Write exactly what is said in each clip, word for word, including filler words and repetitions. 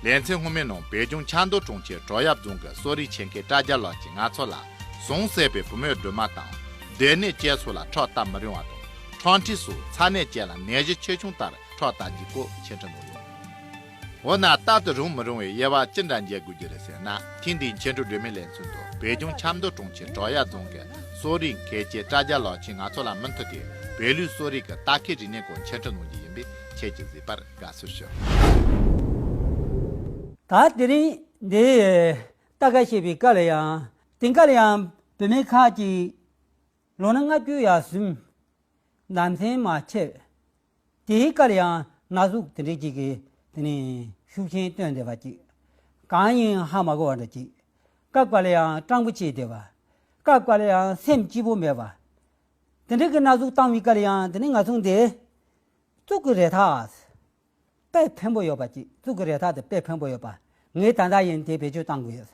ལེ་ཚན་སྔོན་མའི་ནང་བོད་ལྗོངས་ཆབ་མདོ་གྲོང་ཁྱེར་བྲག་གཡབ་རྫོང་གི་གསོ་རིག་ཆེད་མཁས་བཀྲ་རྒྱ་ལགས་ཀྱིས་ང་ཚོ་ལ་ཟུངས་ཟད་པའི་བུ་མོའི་སྦྲུམ་མ་དང་སྡོད་གནས་བཅས་སོགས་ལ་ཁྲག་བཏབ་མི་རུང་བ་དང་ཁྲག་མཁྲིས་སོགས་ཚ་ནད་ཅན་ལ་ནད་གཞི་ཆེ་ཆུང་ལྟར་ཁྲག་བཏབ་རྒྱུའི་སྐོར་འཆད་ཁྲིད་གནང་ཡོད། འོ་ན་བཏབ་ཏུ་རུང་མི་རུང་བའི་དབྱེ་བ་ཅི་འདྲ་འབྱེད་དགོས་རྒྱུ་རེད་ཟེར་ན། ཐེངས་འདིའི་འཆད་ཁྲིད་སྒྲོན་མེའི་ལེ་ཚན་དུ་བོད་ལྗོངས་ཆབ་མདོ་གྲོང་ཁྱེར་བྲག་གཡབ་རྫོང་གི་གསོ་རིག་མཁས་ཅན་བཀྲ་རྒྱ་ལགས་ཀྱིས་ང་ཚོ་ལ་མུ་མཐུད་དེ་བོད་ལུགས་གསོ་རིག་གི་ལྟ་མཁས་རིག་གནས་སྐོར་འཆད་ཁྲིད་གནང་རྒྱུ་ཡིན་པས་ཁྱེད་ཀྱིས་གཟིགས་པར་དགའ་བསུ་ཞུ། ད་དེ་རིང་འདི་ལྟ་ག་བྱེད་པའི་སྐབས་ལ་ཡང་དེང་སྐབས་ལ་ཡང་བུད་མེད་ཁག་ཅིག་ལོ་ན་ལྔ་བཅུ་ཡར་སོན། ལམ་སེང་མ་ཆད། དེའི་སྐབས་ལ་ཡང་ན་ཟུག་དེ་འདྲའི་ཅིག་གིས་དེ་ནས་ཤུགས་ཆེན་སྟོན་བསྡད་པ་ཅིག་གང་ཡིན་ཧ་མ་གོ་བ་འདྲ་ཅིག་སྐབས་སྐབས་ལ་ཡང་སྐྲངས་པོ་བྱས་བསྡད་པ། སྐབས་སྐབས་ལ་ཡང་སེམས་སྐྱིད་པོ་མེད་པ། དེ་འདྲའི་གི་ན་ཟུག་བཏང་བའི་སྐབས་ལ་ཡང་དེ་ནས་ང་ཚོ་འདི་གཙུག་གི་རེ་ཐག་དཔེ་ཕན་པོ་ཡོད་པ་ཅིག་གཙུག་གི་རེ་ཐག་དེ་དཔེ་ཕན་པོ་ཡོད་པ། ངས་ད་ལྟ་ཡིན་དེ་བེད་སྤྱོད་བཏང་དགོས་ཡོད།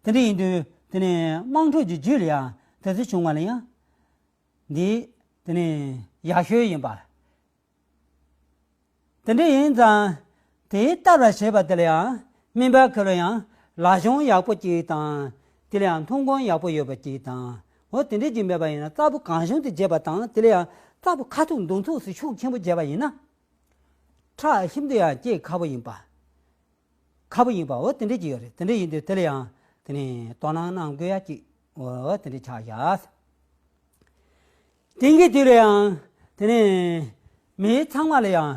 དེ་འདྲ་ཡིན་དུས་དེ་ནས་དམངས་ཁྲོད་ཀྱི་རྒྱུད་ལ་ཡང་དེ་ཚོ་བྱུང་བ་ལ་ཡང་འདི་དེ་ནས་ཡག་ཤོས་ཡིན་པ། དེ་འདྲ་ཡིན་ཙང་དེའི་ལྟ་བ་བྱེད་པ་དེ་ལ་ཡང་སྨན་པ་ཁོ་ལ་ཡང་ལག་ཆུང་ཡག་པོ་ཅིག་དང་དེ་ལ་ཡང་མཐོང་སྒོ་ཡག་པོ་ཡོད་པ་ཅིག་དང་འོ་དེ་འདྲ་ཅིག་མེད་པ་ཡིན་ན་རྩ་བོ་གང་བྱུང་དུ་བྱེད་པ་དང་དེ་ལ་ཡང་རྩ་བོ་ཁ་ཐུག་མདུང་ཐུག་སུ་ཤུགས་ཆེན་པོ་བྱེད་པ་ཡིན་ན། ཁྲག་ཤིན་ཏུ་ཡང་སྐྱེ་ཁག་པོ་ཡིན་པ། ཁག་པོ་ཡིན་པ་འོ་དེ་འདྲ་ཅིག་ཡོད་རེད། དེ་འདྲ་ཡིན་དུས་དེ་ལ་ཡང་དེ་ནས་དོ་སྣང་གནང་དགོས་ཡ་ཅིག་འོ་དེ་འདྲ་ཆགས་བཞག་དེང་གི་དུས་ལ་ཡང་དེ་ནས་མི་ཚང་མ་ལ་ཡང་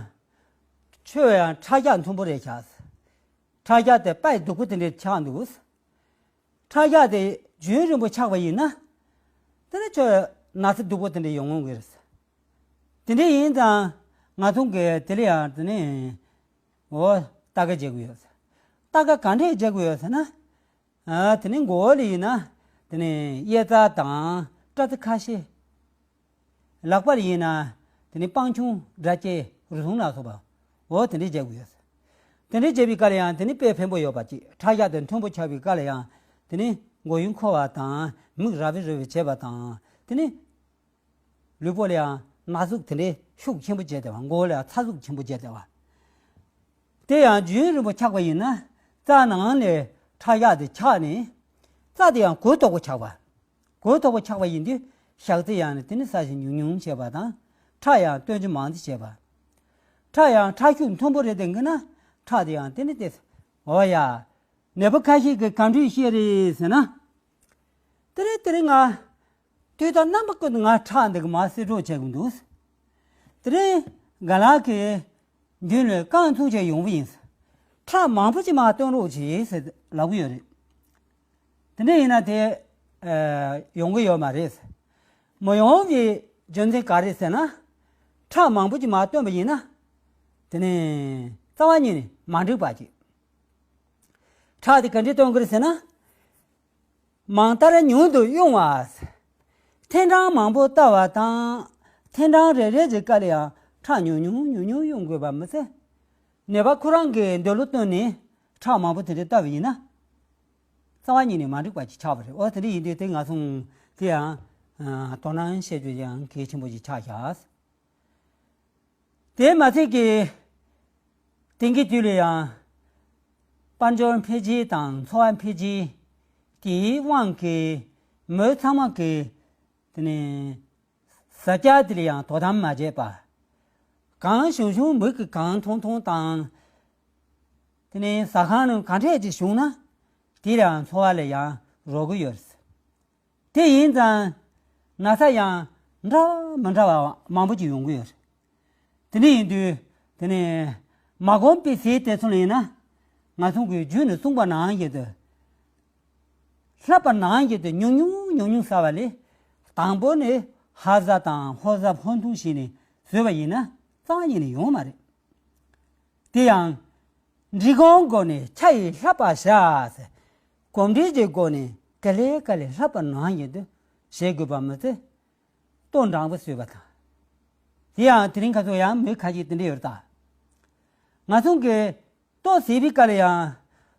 ཁྱོད་ཡང་ཁྲག་རྒྱ་མཐོན་པོ་རེད་ཤག་ཁྲག་རྒྱ་དེ་དཔེ་སྡུག་པོ་དེ་འདྲ་ཆགས་འདུག་ཁྲག་རྒྱ་དེ་རྒྱུན་རིང་པོ་ཆགས་པ་ཡིན་ན། དེ་ནི་ཁྱོད་ན་ཚ་སྡུག་པོ་དེ་འདྲ་ཡོང་ངོ་གི་རེད། དེ་འདྲ་ཡིན་ཙང་ང་ཚོ་གིས་དེ་ལ་ཡང་དེ་ནི་འོ་ལྟ་ག་བྱེད་དགོས་ཡོད། ལྟ་ག་ག་འདྲས་བྱེད་དགོས་ཡོད་ཟེར་ན། ཨ་དེ་ནི་མགོ་བོ་ལ་ཡིན་ན་དེ་ནི་གཡས་རྩ་དང་སྐྲ་རྩི་ཁ་ཤས། ལག་པ་ལ་ཡིན་ན་དེ་ནི་སྤང་ཆུང་སྒྲ་སྐྱེས་རུ་ཟུང་ལ་སོགས་པ་འོ་དེ་འདྲས་བྱེད་དགོས་ཡོད། དེ་འདྲས་བྱེད་པའི་སྐབས་ལ་ཡང་དེ་ནི་དཔེ་ཕན་པོ་ཡོད་པ་ཅིག་ཁྲག་རྒྱ་དེ་མཐོན་པོ་ཆགས་པའི་སྐབས་ལ་ཡང་དེ་ནི་མགོ་ཡུ་འཁོར་བ་དང་མིག་ར་བི་རུ་བི་བྱེད་པ་དང་དེ་ནི་ལུས་པོ་ལ་ཡང་ན་ཟུག་དེ་འདྲས་ཤུགས་ཆེན་པོ་བྱས་བསྡད་པ། མགོ་བོ་ལ་ཡང་ཚ་ཟུག་ཆེན་པོ་བྱས་བསྡད་པ། དེ་ཡང་རྒྱུན་རིང་པོ་ཆགས་པ་ཡིན་ན་རྩ་ནང་ནས་ཁྲག་རྒྱ་དེ་ཆགས་ནས་རྩ་དེ་ཡང་གོས་དོག་པོ་ཆགས་པ། གོས་དོག་པོ་ཆགས་པ་ཡིན་དུས་ཞག་རྩི་ཡང་ནི་དེ་ནི་ས་ཞིང་ཉུང་ཉུང་བྱེད་པ་དང་ཁྲག་ཡང་བཏོན་ཆ་མང་དུ་བྱེད་པ། ཁྲག་ཡང་ཁྲག་ཤུགས་མཐོན་པོ་རེད་དེ་འགི་ན་ཁྲག་དེ་ཡང་དེ་ནི་དེ་འོ་ཡ། ནད་པ་ཁ་ཤས་ཀྱིས་ག་འདྲས་བཤད་རེད་ཟེར་ན། དེ་རིང་དེ་རིང་ང་དུས་དང་རྣམ་པ་ཀུན་ཏུ་ང་ཁྲག་འདི་གི་མ་སེལ་གྲོགས་བྱེད་དགོས་འདུག་དེ་རིང་རྒན་ལགས་ཀྱིས་མདུན་ལ་རྐང་འཐུང་བྱས་ཡོང་བ་ཡིན། ཁྲག་མང་པོ་ཅིག་མ་བཏོན་རོགས་བྱེད་ཟེར་ལབ་ཀྱི་ཡོད་རེད། དེ་འདྲ་ཡིན་ན་དེ་ཨ་ཡོང་གི་ཡོད་མ་རེད། མ་ཡོང་བའི་རྒྱུ་མཚན་ག་རེ་ཟེར་ན། ཁྲག་མང་པོ་ཅིག་མ་བཏོན་པ་ཡིན་ན། དེ་ནི་རྩ་བ་ཉིད་ནས་མ་འགྲིག་པ་ཅིག་ཁྲག་དེ་ག་འདྲས་བཏོན་དགོས་རེད་ཟེར་ན། མང་ལྟར་ཉུང་དུ་གཡོང་བ། ཐེངས་གྲངས་མང་པོ་བཏབ་པ་དང་། ཐེངས་གྲངས་རེ་རེ་གི་སྐབས་ལ་ཡང་ཁྲག་ཉུང་ཉུང་ཉུང་ཉུང་གཡོང་དགོས་པ་མ་ཟད། ནད་པ་ཁོ་རང་གི་འདོད་བློ་བཏོན་ནས་ཁྲག་མང་པོ་དེ་འདྲ་བཏབ་པ་ཡིན་ན། རྩ་བ་ཉིད་ནས་མ་འགྲིག་པ་ཅིག་ཆགས་པ་རེད། འོ་དེ་འདྲ་ཡིན་དུས་དེ་ང་ཚོ་དེ་ཡང་དོ་སྣང་བྱེད་རྒྱུ་ཡང་གལ་ཆེན་པོ་ཞིག་ཆགས་བཞག་དེ་མ་ཚད་ཀྱི་དེང་གི་དུས་ལ་ཡང་དཔལ་འབྱོར་འཕེལ་རྒྱས་དང་འཚོ་བ་འཕེལ་རྒྱས་དེའི་དབང་གིས་མི་ཚང་མ་གིས་དེ་ནས་ཟ་རྒྱུ་དེ་ལ་ཡང་དོ་དམ་མ་བྱས་པ། གང་བྱུང་བྱུང་མི་གིས་གང་མཐོང་མཐོང་དང་། དེ་ནས་ཟ་ཁང་ནང་ག་འདྲས་ཅིག་བྱུང་ན་དེ་ལ་ཡང་འཚོ་བ་ལ་ཡང་རོལ་གི་ཡོད། དེ་ཡིན་ཙང་ན་ཚ་ཡང་འདྲ་མི་འདྲ་བ་མང་པོ་ཅིག་ཡོང་གི་ཡོད། དེ་འདྲ་ཡིན་དུས་དེ་ནས་མ་གོམས་པའི་ཟས་དེ་ཚོ་ལ་ཡིན་ན་ང་ཚོ་གི་རྒྱུད་ནས་གསུངས་པ་ནང་བཞིན་དུ། ལྷག་པ་ནང་བཞིན་དུ་ཉུང་ཉུང་ཉུང་ཉུང་ཟ་བ་ལས། དང་པོ་ནས་ཧ་ཟ་དང་ཧོ་ཟ་ཧོན་ཐུང་བྱས་ནས་ཟོས་པ་ཡིན་ན་རྩ་བ་ཉིད་ནས་ཡོང་མ་རེད། དེ་ཡང་། འབྲི་གུང་སྒོ་ནས་ཆ་ཡིས་ལྷག་པར་བྱ། གོམས་འདྲིས་ཀྱི་སྒོ་ནས་ག་ལེ་ག་ལེ་ལྷག་པ་ནང་བཞིན་དུ་བྱེད་དགོས་པ་མ་ཟད། ལྟོ་འགྲངས་པ་ཟོས་པ་དང་། དེ་ཡང་དེ་རིང་ཁ་སང་ཡང་མི་ཁ་ཤས་དེ་འདྲ་ཡོད་ད། ང་ཚོ་གིས་ལྟོ་བཟས་པའི་སྐབས་ལ་ཡང་།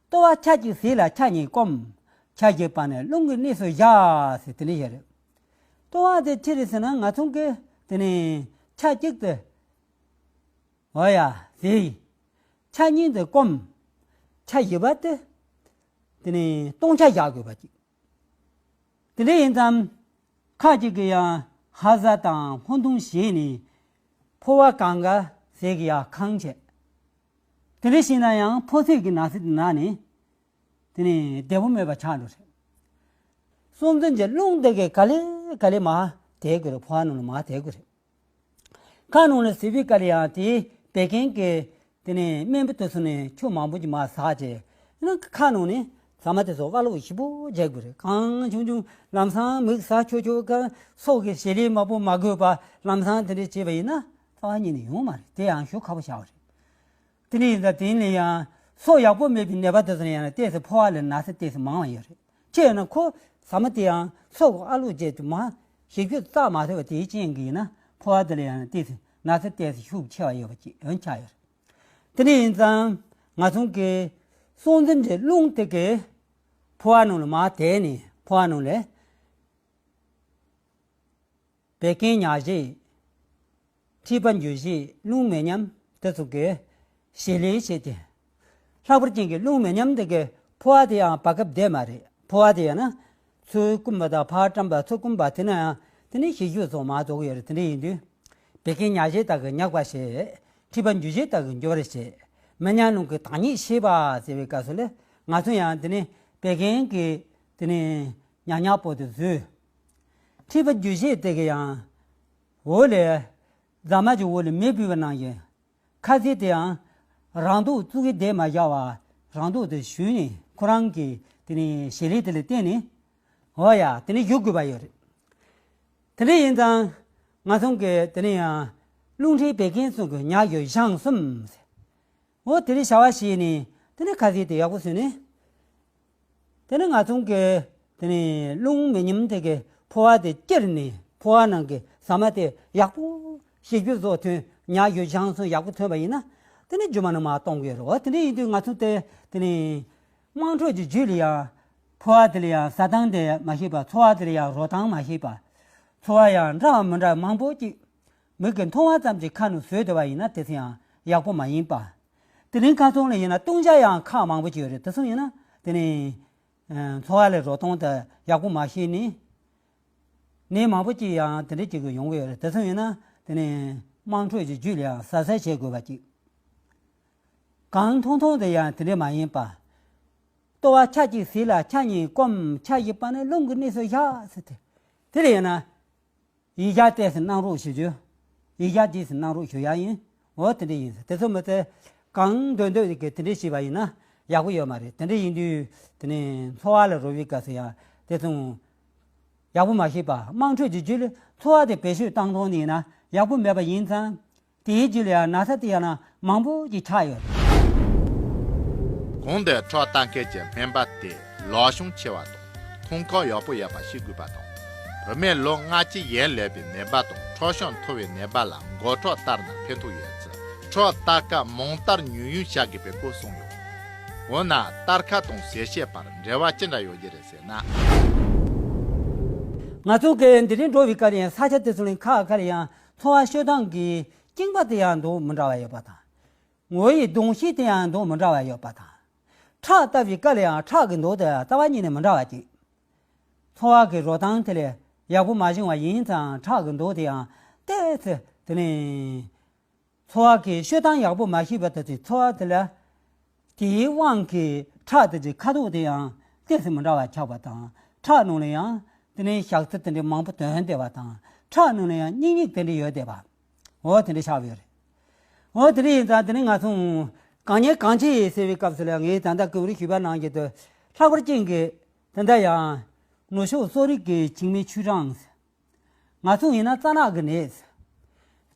ལྟོ་བ་ཆ་གཅིག་བཟས་ལ་ཆ་གཉིས་སྐོམ། ཆ་གཅིག་པ་ནས་རླུང་གི་གནས་སུ་བཞག་ཟེར་དེ་འདྲ་ཡོད་རེད། ལྟོ་བ་དེ་ཅི་རེད་ཟེར་ན་ང་ཚོ་གིས་དེ་ནས་ཆ་གཅིག་ཏུ། འོ་ཡ་བཟས། ཆ་གཉིས་ཏུ་སྐོམ། ཐ་ཡི་བ་དེ། དེ་ནས་སྟོང་ཆ་བཞག་དགོས་པ་ཅིག་དེ་འདྲ་ཡིན་ཙང་། ཁ་ཅིག་གིས་ཡང་ཧ་ཟ་དང་ཧོན་ཐུང་བྱས་ནས་ཕོ་བ་གང་ག་ཟས་ཀྱི་ཡང་ཁང་བྱས། དེ་འདྲ་བྱས་ན་ཡང་ཕོ་ཚོད་ཀྱི་ན་ཚ་དེ་ན་ནས་དེ་ནས་བདེ་པོ་མེད་པ་ཆགས་འགྲོ་རེད། སྲོག་འཛིན་གྱི་རླུང་དེ་གས་ག་ལེ་ག་ལེ་མར་དེད་དགོས་རེད། ཕོ་བ་ནང་ལ་མར་དེད་དགོས་རེད། ཁ་ནང་ལ་ཟས་པའི་སྐབས་ལ་ཡང་དེའི་བད་ཀན་གྱི་དེ་ནས་རྨེན་བུ་དེ་ཚོ་ནས་ཆུ་མང་པོ་ཅིག་མར་ཟག་བྱས། ཡང་ན་ཁ་ནང་ནས་ཟ་མ་དེ་ཚོ་ཨ་ལོག་ཞིབ་པོ་བྱེད་དགོས་རེད། གང་བྱུང་བྱུང་ལམ་སང་མིག་ཟ་ཆོག་ཆོག་ག་སྲོག་གི་བྱེད་ལས་མང་པོ་མ་དགོས་པ་ལམ་སང་དེ་འདྲ་བྱས་པ་ཡིན་ན་རྩ་བ་ཉིད་ནས་ཡོང་མ་རེད། དེ་ཡང་ཞུ་ཁག་པོ་ཆགས་པ་རེད། དེ་འདྲ་ཡིན་ཙང་དེ་ནས་ཡང་སྲོག་ཡག་པོ་མེད་པའི་ནད་པ་དེ་ཚོ་ལ་ཡང་ན་ཏོག་ཙམ་ཕོ་བ་ལ་ན་ཚ་ཏོག་ཙམ་མང་བ་ཡོད་རེད། ཅི་ཡོད་ན་ཁོ་ཟ་མ་དེ་ཡང་སྲོག་གི་ཨ་ལོག་བྱས་ཏེ་མར་ཞིབ་ཞིབ་བཙགས་མ་ཐུབ་པ་དེའི་རྐྱེན་གྱིས་ཡིན་ན་ཕོ་བ་དེ་ལ་ཡང་ཏོག་ཙམ་ན་ཚ་ཏོག་ཙམ་ཤུགས་ཆེ་བ་ཡོད་པ་ཅིག་ཡང་ཆགས་ཡོད་རེད། དེ་འདྲ་ཡིན་ཙང་ང་ཚོ་གི་སྲོག་འཛིན་གྱི་རླུང་དེ་གས་ཕོ་བ་ནང་ལ་མར་དེད་ནས་ཕོ་བ་ནང་ལ་བད་ཀན་ཉ་བཞད། མཁྲིས་པ་འཇུ་བྱེད་རླུང་མེ་མཉམ་དེ་ཚོ་གི་བྱེད་ལས་བྱེད་དེ། ལྷག་པར་ཅན་གྱི་རླུང་མེ་མཉམ་དེ་གི་ཕོ་བ་དེ་ཡང་བར་སྐབས་བསྡད་མ་རེད། ཕོ་བ་དེ་ཡང་ན་ཚུར་བསྐུམ་པ་དང་ཕར་བཀྲམ་པ་ཚུར་བསྐུམ་པ་དེ་ན་ཡང་དེ་ནི་ཤི་རྒྱུ་སོགས་མ་རྫོགས་ཡོད་རེད། དེ་འདྲ་ཡིན་དུས་བད་ཀན་ཉ་བཞད་དག་གི་མྱག་པ་བྱེད། མཁྲིས་པ་འཇུ་བྱེད་དག་གི་འཇོར་བྱེད། མེ་མཉམ་རླུང་གི་དྭངས་སྙིགས་ཤེས་པ་ཟེར་བའི་སྐབས་སུ་ལས་ང་ཚོ་ཡང་དེ་ནི་བད་ཀན་གྱི་དེ་ནི་ཉག་ཉག་པོ་དེ་བཟོས། མཁྲིས་པ་འཇུ་བྱེད་དེ་གི་ཡང་འོག་ལས་རྫ་མ་གི་འོག་ལས་མེ་སྦུས་པ་ནང་བཞིན། ཁ་ཟས་དེ་ཡང་རང་མདོག་བཙུགས་ཀྱི་བསྡད་མ་བཞག་པ་རང་མདོག་དེ་ཞུས་ནས་ཁོ་རང་གི་དེ་ནས་བྱེད་ལས་དེ་ལ་བརྟེན་ནས། འོ་ཡ་དེ་ནས་བཞུགས་དགོས་པ་ཡོད་རེད། དེ་འདྲ་ཡིན་ཙང་ང་ཚོ་གི་དེ་ནས་ཡང་རླུང་མཁྲིས་བད་ཀན་གསུམ་གྱི་ཉག་གི་བྱང་གསུམ། འོ་དེ་རིང་བྱ་བ་བྱས་ནས་དེ་ནས་ཁ་ཟས་དེ་ཡག་པོ་བཟོས་ནས། དེ་ནས་ང་ཚོ་གི་དེ་ནས་རླུང་མེ་མཉམ་དེ་གི་ཕོ་བ་དེ་བསྐྱུར་ནས་ཕོ་བ་ནང་གི་ཟ་མ་དེ་ཡག་པོ་ཞིབ་རྒྱུ་བཟོ་ཐོན་ཉག་གི་བྱང་གསུམ་ཡག་པོ་ཐོན་པ་ཡིན་ན་དེ་ནས་རྒྱུ་མ་ནས་མར་གཏོང་གི་ཡོད་རེད། འོ་དེ་འདྲ་ཡིན་དུས་ང་ཚོ་དེ་དེ་ནས་དམངས་ཁྲོད་ཀྱི་རྒྱུད་ལ་ཡང་ཕོ་བ་དེ་ལ་ཡང་ཟ་སྟངས་དེ་མ་ཤེས་པ། ཚོར་བ་དེ་ལ་ཡང་རོ་སྟངས་མ་ཤེས་པ། ཚོར་བ་ཡང་འདྲ་བ་མི་འདྲ་མང་པོ་ཅིག་མིག་གིས་མཐོང་བ་ཙམ་གྱིས་ཁ་ནང་བཟོས་བསྡད་པ་ཡིན་ན་དེ་ཚོ་ཡང་ཡག་པོ་མ་ཡིན་པ། དེ་རིང་ཁ་སང་ལ་ཡིན་ན་བཏུང་བྱ་ཡང་ཁག་མང་པོ་ཅིག་ཡོད་རེད། དེ་ཚོ་ཡིན་ན་དེ་ནས་ཚོར་བ་ལ་རོ་སྟངས་དེ་ཡག་པོ་མ་ཤེས་ནས་ནད་མང་པོ་ཅིག་ཡང་དེ་འདྲ་ཅིག་གི་ཡོང་གི་ཡོད་རེད། དེ་ཚོ་ཡིན་ན་དེ་ནས་དམངས་ཁྲོད་ཀྱི་རྒྱུད་ལ་ཡང་ཟ་ཟ་བྱེད་དགོས་པ་ཅིག་གང་མཐོང་མཐོང་དེ་ཡང་དེ་འདྲ་མ་ཡིན་པ། ལྟོ་བ་ཆ་གཅིག་ཟས་ལ་ཆ་གཉིས་སྐོམ། ཆ་བཞི་པ་ནི་རླུང་གི་གནས་སུ་བཞག་ཟེར་ཏེ། དེ་ལ་ཡིན་ན། ཡིག་ཆ་ཏོག་ཙམ་གནང་རོགས་ཞུ་རྒྱུ། ཡིག་ཆ་ཏོག་ཙམ་གནང་རོགས་ཞུ་ཡ་ཡིན། འོ་དེ་འདྲ་ཡིན། དེ་ཚོ་མི་ཚེ་གང་འདོད་འདོད་ཀྱི་དེ་འདྲ་བྱས་པ་ཡིན་ན་ཡག་པོ་ཡོད་མ་རེད། དེ་འདྲ་ཡིན་དུས་དེ་ནས་འཚོ་བ་ལ་རོལ་བའི་སྐབས་སུ་ཡང་དེ་ཚོ་ཡག་པོ་མ་ཤེས་པ། དམངས་ཁྲོད་ཀྱི་རྒྱུད་ལ་འཚོ་བ་དེ་བེད་སྤྱོད་བཏང་ཐོག་ནས་ཡིན་ན་ཡག་པོ་མེད་པ་ཡིན་ཙང་། དེའི་རྒྱུད་ལ་ཡང་ན་ཚ་དེ་ཡང་ན་མང་པོ་ཅིག་ཆགས་ཡོད། གོང་དུ་ཁྲག་བལྟ་མཁན་གྱི་སྨན་པ་དེ་ལག་ཤུགས་ཆེ་བ་དང་མཐོང་ཁུངས་ཡག་པོ་ཡོད་པ་ཞིག་དགོས་པ་དང་། བུད་མེད་ལོ་ལྔ་བཅུ་ཡན་ལས་པའི་ནད་པ་དང་ཁྲག་ཤུགས་མཐོ་བའི་ནད་པ་ལ་མགོ་ཁྲག་བལྟ་ན་ཕན་ཐོགས་ཡོད་ཚུལ། ཁྲག་བལྟ་སྐབས་མང་ལྟར་ཉུང་ཉུང་བྱ་དགོས་པའི་སྐོར་གསུངས་ཡོད། འོ་ན་བལྟ་ཁ་དང་ཟས་བཅད་བར་འབྲེལ་བ་ཅི་འདྲ་ཡོད་ཀྱི་རེད་ཟེར་ན། ང་ཚོ་གི་འདི་རིང་འགྲོ་བའི་སྐབས་ལ་ཡང་ས་ཆ་དེ་ཚོ་ལ་ཁ་ཁ་ལ་ཡང་འཚོ་བ་སྤྱོད་སྟངས་ཀྱི་རྐྱེན་པ་དེ་ཡང་འདུག་མི་འདྲ་བ་ཡོད་པ་དང་། ངོ་བོའི་གདོང་ཤེས་དེ་ཡང་འདུག་མི་འདྲ་བ་ཡོད་པ་དང་། ཁྲག་ལྟ་བུའི་སྐབས་ལ་ཡང་ཁྲག་གི་མདོག་དེ་རྩ་བ་ཉིད་ནས་མི་འདྲ་བ་ཅིག་འཚོ་བ་གི་རོལ་སྟངས་དེ་ལས་ཡག་པོ་མ་བྱུང་བ་ཡིན་ཙང་ཁྲག་གི་མདོག་དེ་ཡང་ཏོག་ཙམ་དེ་ནས། འཚོ་བ་གི་སྤྱོད་སྟངས་ཡག་པོ་མ་ཤེས་པ་དེ་ཚོས་འཚོ་བ་དེ་ལ། དེའི་དབང་གིས་ཁྲག་དེ་ཚོའི་ཁ་དོག་དེ་ཡང་ཏོག་ཙམ་མི་འདྲ་བ་ཆགས་པ་དང་ཁྲག་ནང་ལ་ཡང་དེ་ནས་ཞག་རྩི་དེ་འདྲའི་མང་པོ་ཐོན་བསྡད་པ་དང་ཁྲག་ནང་ལ་ཡང་སྙིགས་སྙིགས་དེ་འདྲ་ཡོད་བསྡད་པ། འོ་དེ་འདྲ་ཆགས་པ་ཡོད་རེད། འོ་དེ་འདྲ་ཡིན་ཙང་དེ་ནས་ང་ཚོ་གང་ཉེ་གང་ཆེ་ཟེར་བའི་སྐབས་སུ་ལ་ངས་ད་ལྟ་གོང་རིམ་ཞུས་པ་ནང་བཞིན་དུ་ལྷག་པར་ཅན་གྱི་དེ་འདྲ་ཡང་ནུབ་ཕྱོགས་གསོ་རིག་གི་བྱིང་རྨེན་ཆུ་གྲང་། ང་ཚོ་ཡིན་ན་རྩ་ནག་གི་ནད།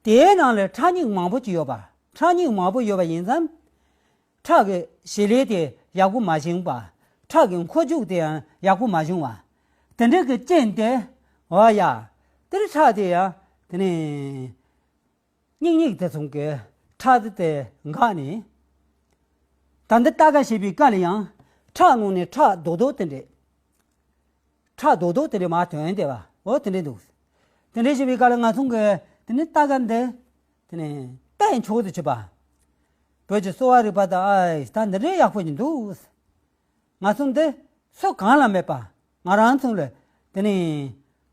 དེའི་ནང་ལ་ཁྲག་སྙིགས་མང་པོ་ཅིག་ཡོད་པ། ཁྲག་སྙིགས་མང་པོ་ཡོད་པ་ཡིན་ཙང་། ཁྲག་གི་བྱེད་ལས་དེ་ཡག་པོ་མ་བྱུང་བ། ཁྲག་གི་འཁོར་རྒྱུག་དེ་ཡང་ཡག་པོ་མ་བྱུང་བ། དེ་འདྲ་གི་རྐྱེན་དེ། འོ་ཡ། དེར་ཁྲག་དེ་ཡང་དེ་ནས་སྙིགས་སྙིགས་དེ་ཚོ་གི་ཁྲག་དེ་དེ་འགགས་ནས། ད་འདི་ལྟ་ག་བྱེད་པའི་སྐབས་ལ་ཡང་ཁྲག་ནང་ནས་ཁྲག་རྡོག་རྡོག་དེ་འདྲས། ཁྲག་རྡོག་རྡོག་དེ་འདྲས་མར་ཐོན་བསྡད་པ། འོ་དེ་འདྲས་འདུག་དེ་འདྲས་བྱེད་པའི་སྐབས་ལ་ང་ཚོ་གི་དེ་ནི་ལྟ་ག་འདི། དེ་ནས་ལྟ་ཡང་ཆོག་ཏུ་བྱེད་པ། བོད་ཀྱི་གསོ་བ་རིག་པ་དང་། ཨ་ད་འདི་འདྲའི་ཡག་པོ་ཅིག་འདུག། ང་ཚོ་འདི་སུ་གང་ལ་མེད་པ་ང་རང་ཚོ་ལ་དེ་ནས་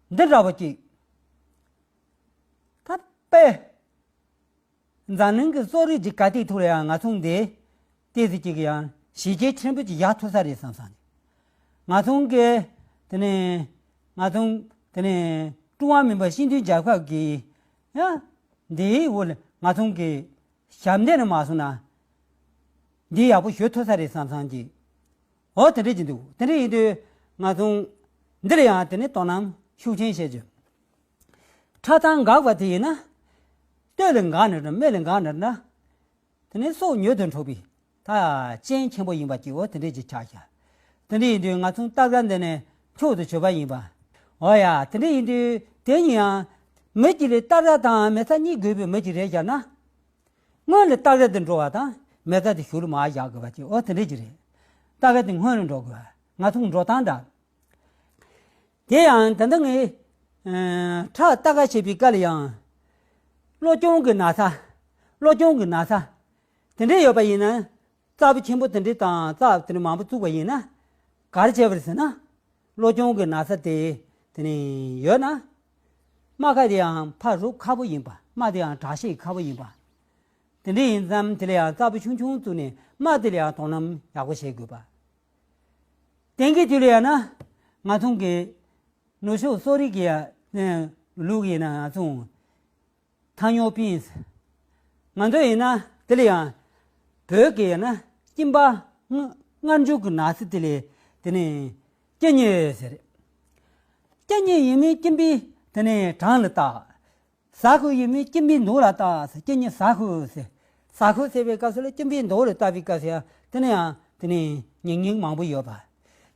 འདི་འདྲ་བོ་ཅིག་ད་དཔེ། འཛམ་གླིང་གི་གསོ་རིག་གི་ག་དེའི་ཐོག་ལ་ཡང་ང་ཚོ་འདི་ཏོག་ཙམ་ཅིག་ཡང་གཞི་རྒྱ་ཆེན་པོ་ཅིག་ཡར་ཐོན་ས་རེད་བསམ་བསམ། ང་ཚོ་གི་དེ་ནས་ང་ཚོ་དེ་ནས་ཀྲུང་ཧྭ་མི་དམངས་སྤྱི་མཐུན་རྒྱལ་ཁབ་ཀྱི་ཡང་འདིའི་འོག་ལ་ང་ཚོ་གི་ཞབས་འདེགས་ནས་མ་སོང་ན་འདི་ཡག་པོ་ཞུ་ཐུབ་ས་རེད་བསམ་བསམ་གྱི། འོ་དེ་འདྲ་ཅིག་འདུག། དེ་འདྲ་ཡིན་དུས་ང་ཚོ་འདི་ལ་ཡང་དེ་ནས་དོ་སྣང་ཤུགས་ཆེན་བྱེད་རྒྱུ། ཁྲག་དང་འགགས་པ་དེ་ཡིན་ན། སྟོད་ལ་འགགས་ནས་རེད། སྨད་ལ་འགགས་ནས་རེད། དེ་ནས་སྲོག་མྱུར་དུ་འཕྲོག་པའི་ད་རྐྱེན་ཆེན་པོ་ཡིན་པ་ཅིག། འོ་དེ་འདྲ་ཅིག་ཆགས་ཤག། དེ་འདྲ་ཡིན་དུས་ང་ཚོ་སྟབས་ར་འདི་ནས་མཆོག་ཏུ་གྱུར་པ་ཡིན་པ། འོ་ཡ། དེ་འདྲ་ཡིན་དུས་དེ་ཡིན་ཡང་མི་གཅིག་ལ་སྟབས་ར་དང་མི་ཚེ་གཉིས་དགོས་པའི་མི་གཅིག་རེད་བཞག་ན། སྔོན་ལ་སྟབས་ར་དེ་འགྲོ་བ་དང་མི་ཚེ་དེ་གཞུག་ལ་མར་བཞག་དགོས་པ་ཅིག། འོ་དེ་འདྲ་ཅིག་རེད། སྟབས་ར་དེ་སྔོན་ལ་འགྲོ་དགོས་པ། ང་ཚོ་འགྲོ་སྟངས་འདྲ། དེ་ཡང་ད་ལྟ་ངས་ཁྲག་ལྟ་ག་བྱེད་པའི་སྐབས་ལ་ཡང་། གློ་གཅོང་གི་ན་ཚ། གློ་གཅོང་གི་ན་ཚ། དེ་འདྲས་ཡོད་པ་ཡིན་ན། རྩ་བོ་ཆེན་པོ་དེ་འདྲས་དང་རྩ་དེ་འདྲས་མང་པོ་བཙུགས་པ་ཡིན་ན། ག་རེ་བྱས་པ་རེད་ཟེར་ན། གློ་གཅོང་གི་ན་ཚ་དེ་དེ་ནས་ཡོད་ན། རྨ་ཁ་དེ་ཡང་ཕར་རུབ་ཁག་པོ་ཡིན་པ། རྨ་དེ་ཡང་དྲག་ཤེད་ཁག་པོ་ཡིན་པ། དེ་འདྲས་ཡིན་ཙང་དེ་ལ་ཡང་རྩ་བོ་ཆུང་ཆུང་བཙུགས་ནས་རྨ་དེ་ལ་ཡང་དོ་སྣང་ཡག་པོ་བྱེད་དགོས་པ། དེང་གི་དུས་ལ་ཡང་ན། ང་ཚོ་གི་ནུབ་ཕྱོགས་གསོ་རིག་གི་ཡང་ལུགས་ཡིན་ན་ང་ཚོ་ཐང་ཉོ་པིན། ང་ཚོ་ཡིན་ན་དེ་ལ་ཡང་བོད་ཀྱི་ཡང་ན་གཅིན་པ་མངར་མགྱོགས་ཀྱི་ན་ཚ་དེ་ལས་དེ་ནས་སྐྱེ་མྱི་ཟེར། སྐྱེ་མྱི་ཡིན་མིན་གཅིན་པའི་དེ་ནས་གྲངས་ལ་བལྟ། ཟ་ཁུ་ཡིན་མིན་གཅིན་པའི་མདོག་ལ་བལྟ་ཟེར། སྐྱེ་མྱི་ཟ་ཁུ་ཟེར། ཟ་ཁུ་ཟེར་བའི་སྐབས་སུ་ལ་གཅིན་པའི་མདོག་ལ་བལྟ་བའི་སྐབས་སུ་ཡང་དེ་ནས་ཡང་དེ་ནས་ཉེག་ཉེག་མང་པོ་ཡོད་པ།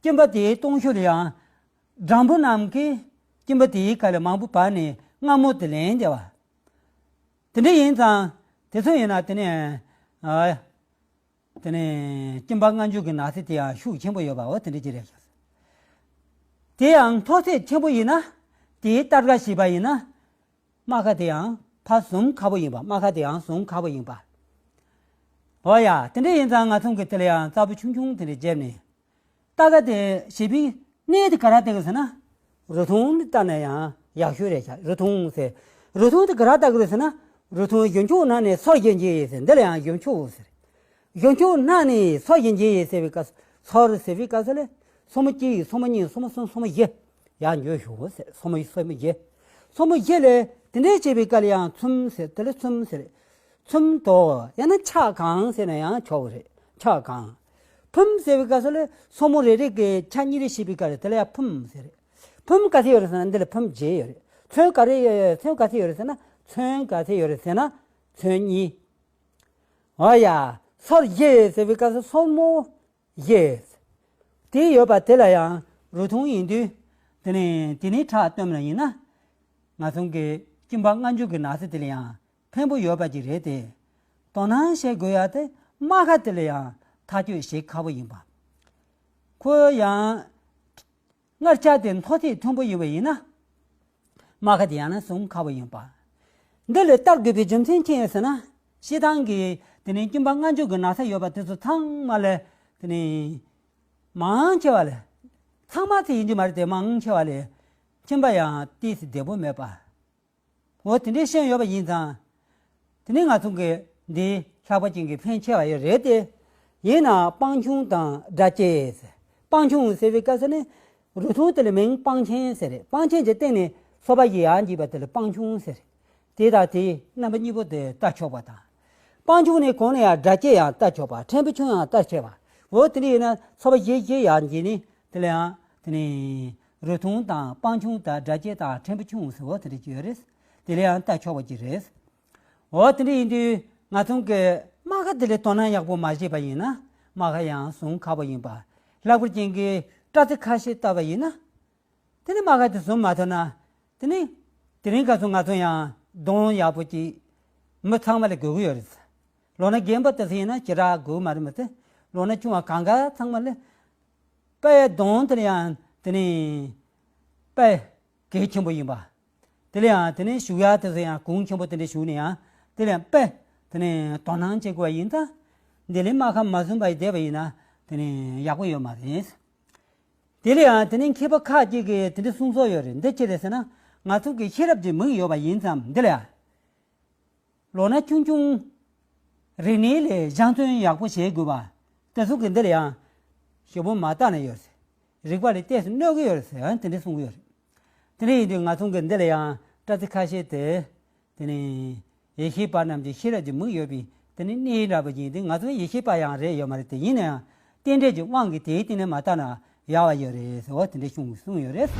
གཅིན་པ་དེའི་སྟོང་ཤུགས་ལ་ཡང་སྦྲང་བུ་རྣམས་ཀྱིས་གཅིན་པ་དེའི་ཁ་ལ་མང་པོ་བབས་ནས་མངར་མོ་དེ་ལེན་བསྡད་པ། དེ་འདྲ་ཡིན་ཙང་དེ་ཚོ་ཡིན་ན་དེ་ནས་ཨ། དེ་ནས་གཅིན་པ་མངར་མགྱོགས་ཀྱི་ན་ཚ་དེ་ཡང་ཤུགས་ཆེན་པོ་ཡོད་པ། འོ་དེ་འདྲ་ཅིག་རེད་ཤག། དེ་ཡང་མཐོ་ཚད་ཆེན་པོ་ཡིན་ན། དེའི་སྟར་ཀ་ཞིག་པ་ཡིན་ན། རྨ་ཁ་དེ་ཡང་ཕར་ཟུམ་ཁག་པོ་ཡིན་པ། རྨ་ཁ་དེ་ཡང་ཟུམ་ཁག་པོ་ཡིན་པ། འོ་ཡ། དེ་འདྲ་ཡིན་ཙང་ང་ཚོ་གི་དེ་ལ་ཡང་རྩ་བོ་ཆུང་ཆུང་དེ་འདྲ་བརྒྱབ་ནས། སྟར་ཀ་དེ་ཞིག་པའི་གནས་དེ་ག་རེ་བསྟན་གི་ཟེར་ན། རུ་ཐུང་ལ་བལྟས་ན་ཡང་ཡག་ཤོས་རེད་ཤག། རུ་ཐུང་ཟེར། རུ་ཐུང་དེ་ག་རེ་བསྟན་གི་རེད་ཟེར་ན། རུ་ཐུང་གཞོན་ཕྱོགས་ན་ནི་སོར་གྱིས་འབྱེད་ཟེར། འདི་ལ་ཡང་གཞོན་ཕྱོགས་ཟེར། གཞོན་ཕྱོགས་ན་ནི་སོར་གྱིས་འབྱེད་ཟེར་བའི་སྐབས་སུ། སོར་ཟེར་བའི་སྐབས་སུ་ལ། སོར་མོ་གཅིག། སོར་མོ་གཉིས། སོར་མོ་གསུམ། སོར་མོ་བཞི། ཡར་འགྱོ་ཤོག་ཟེར། སོར་མོ། སོར་མོ་བཞི། སོར་མོ་བཞི་ལས་དེ་འདྲས་བྱས་པའི་སྐབས་ལ་ཡང་ཚུམ་ཟེར། དེ་ལ་ཚུམ་ཟེར། ཚུམ་དོ། ཡང་ན་ཕྱག་གང་ཟེར་ན་ཡང་ཆོག་གི་རེད། ཕྱག་གང་། ཕུམ་ཟེར་བའི་སྐབས་སུ་ལ་སོར་མོ་རེ་རེ་གི་ཕྱག་གཉིས་རེ་བྱས་པའི་སྐབས་ལ་དེ་ལ་ཡང་ཕུམ་ཟེར། ཕུམ་ག་ཚོད་ཡོད་རེད་ཟེར་ན་འདི་ལ་ཕུམ་བརྒྱད་ཡོད་རེད། ཚོན་ག་རེ་ཡོད། ཚོན་ག་ཚོད་ཡོད་རེད་ཟེར་ན། ཚོན་ག་ཚོད་ཡོད་རེད་ཟེར་ན། ཚོན་གཉིས། འོ་ཡ། སོར་བཞི་ཟེར་བའི་སྐབས་སུ་སོར་མོ་བཞི། དེ་ཡོད་པ་དེ་ལ་ཡང་རུ་ཐུང་ཡིན་དུས། དེ་ནས་དེ་ནས་ཁྲག་བཏོན་པ་ཡིན་ན། ང་ཚོ་གི་གཅིན་པ་མངར་མགྱོགས་ཀྱི་ན་ཚ་དེ་ལ་ཡང་ཕན་པོ་ཡོད་པ་ཅིག་རེད་དེ། དོ་སྣང་བྱེད་དགོས་ཡ་དེ་རྨ་ཁ་དེ་ལ་ཡང་ཐག་གཅོད་བྱེད་ཁག་པོ་ཡིན་པ། ཁོ་ཡང་མངར་ཆ་དེ་མཐོ་ཚད་མཐོན་པོ་ཡིན་པ་ཡིན་ན། རྨ་ཁ་དེ་ཡང་ན་ཟུམ་ཁག་པོ་ཡིན་པ། འདི་ལ་བསྟར་དགོས་པའི་རྒྱུ་མཚན་ཅི་ཡིན་ཟེར་ན། སྤྱིར་བཏང་གི་དེ་ནས་གཅིན་པ་མངར་མགྱོགས་ཀྱི་ན་ཚ་ཡོད་པ་དེ་ཚོ་ཚང་མ་ལ་དེ་ནས་མང་ཆེ་བ་ལ། ཚང་མ་ཚོ་ཡིན་གྱི་མ་རེད་དེ། མང་ཆེ་བ་ལ་གཅིན་པ་ཡང་ཏོག་ཙམ་བདེ་པོ་མེད་པ། འོ་དེ་འདྲའི་ཤེས་ཡོད་པ་ཡིན་ཙང་། དེ་ནས་ང་ཚོ་གི་འདི་ལྷག་པ་ཅན་གྱི་ཕན་ཆེ་བ་ཡོད་རེད་དེ། ཡིན་ནའང་སྤང་ཆུང་དང་སྦྲ་སྐྱེས་ཟེར། སྤང་ཆུང་ཟེར་བའི་སྐབས་སུ་ནི། རུ་ཐུང་དེ་ལ་མིང་སྤང་ཆེན་ཟེར་རེད། སྤང་ཆེན་གྱི་སྟེང་ནས་སོ་པ་ཡི་ཡར་འགྱེལ་བ་དེ་ལ་སྤང་ཆུང་ཟེར། དེ་དང་དེའི་རྣམ་པ་གཉིས་པོ་དེ་བལྟ་ཆོག་པ་དང་། སྤང་ཆུང་ནས་གོང་ནས་ཡང་སྦྲ་སྐྱེས་ཡང་བལྟ་ཆོག་པ། ཕྲན་བུ་ཆུང་ཡང་བལྟ་ཆོག་པ། འོ་དེ་འདྲ་ཡིན་ན་སོ་པ་བཞི་བཞི་ཡར་འགྱེལ་ནས་དེ་ལ་ཡང་དེ་ནས་རུ་ཐུང་དང་སྤང་ཆུང་དང་སྦྲ་སྐྱེས་དང་ཕྲན་བུ་ཆུང་ཟེར། འོ་དེ་འདྲ་ཅིག་ཡོད་རེད། དེ་ལ་ཡང་བལྟ་ཆོག་པ་ཅིག་རེད། འོ་དེ་འདྲ་ཡིན་དུས་ང་ཚོ་གི་རྨ་ཁ་དེ་ལ་དོ་སྣང་ཡག་པོ་མ་བྱས་པ་ཡིན་ན། རྨ་ཁ་ཡང་ཟུམ་ཁག་པོ་ཡིན་པ། ལྷག་པར་ཅན་གྱི་སྐྲ་རྩི་ཁ་ཤས་བཏབ་པ་ཡིན་ན། དེ་ནས་རྨ་ཁ་དེ་ཟུམ་མ་ཐུབ་ན། དེ་ནས་དེ་རིང་སྐབས་སུ་ང་ཚོ་ཡང་གདོང་ཡག་པོ་ཅིག་མི་ཚང་མ་ལ་དགོས་ཀྱི་ཡོད་རེད། ལོ་ན་རྒན་པ་དེ་ཚོ་ཡིན་ན་ཞེ་དྲག་དགོས་མ་རེད་མ་ཟད། ལོ་ན་ཆུང་བ་གང་ག་ཚང་མ་ལ་དཔེ་གདོང་དེ་ལ་ཡང་དེ་ནས་དཔེ་གལ་ཆེན་པོ་ཡིན་པ། དེ་ལ་ཡང་དེ་ནས་བཞུགས་ཡ་དེ་ཚོ་ཡང་གོང་ཆེན་པོ་དེ་འདྲ་བཞུགས་ནས་ཡང་དེ་ལ་ཡང་དཔེ་དེ་ནས་དོ་སྣང་བྱེད་དགོས་པ་ཡིན་ཙང་། འདི་ལས་སྨར་ཁམས་མ་བཟུང་བ་ཡིས་བསྡད་པ་ཡིན་ན་དེ་ནི་ཡག་པོ་ཡོད་མ་རེད། དེ་ལས་ཡང་དེ་ནི་མཁས་པ་ཁག་ཅིག་གིས་དེ་འདྲ་གསུངས་སྲོལ་ཡོད་རེད། འདི་ཅི་རེད་ཟེར་ན། ང་ཚོ་གི་ཤེས་རབ་ཀྱི་མིག་ཡོད་པ་ཡིན་ཙང་འདི་ལ་ཡང་། ལོ་ན་ཆུང་ཆུང་། རིག་གནས་ལ་སྦྱང་བརྩོན་ཡག་པོ་བྱེད་དགོས་པ། དེ་ཚོ་གི་འདི་ལ་ཡང་། ཞིབ་པོ་མ་བལྟས་ན་ཡོད་ཟེར། རིག་པ་ལ་ཏོག་ཙམ་གནོད་ཀྱི་ཡོད་ཟེར་ཡང་དེ་འདྲ་གསུང་གི་ཡོད་རེད། དེ་འདྲ་ཡིན་དུས་ང་ཚོ་གི་འདི་ལ་ཡང་སྐྲ་རྩི་ཁ་ཤས་དེ། དེ་ནི། ཡེ་ཤེས་པ་རྣམས་ཀྱི་ཤེས་རབ་ཀྱི་མིག་ཡོད་པའི་དེ་ནི་གནས་འདྲ་པོ་ཅིག་ཡིན་དུས་ང་ཚོ་ཡེ་ཤེས་པ་ཡང་རེད་ཡོད་མ་རེད། དེ་ཡིན་ན་ཡང་རྟེན་འབྲེལ་གྱི་དབང་གིས་དེའི་སྟེང་ནས་མ་བལྟས་ན་ཡག་པ་ཡོད་རེད་ཟེར་བ་དེ་འདྲ་གསུངས་གསུངས་ཡོད་རེད།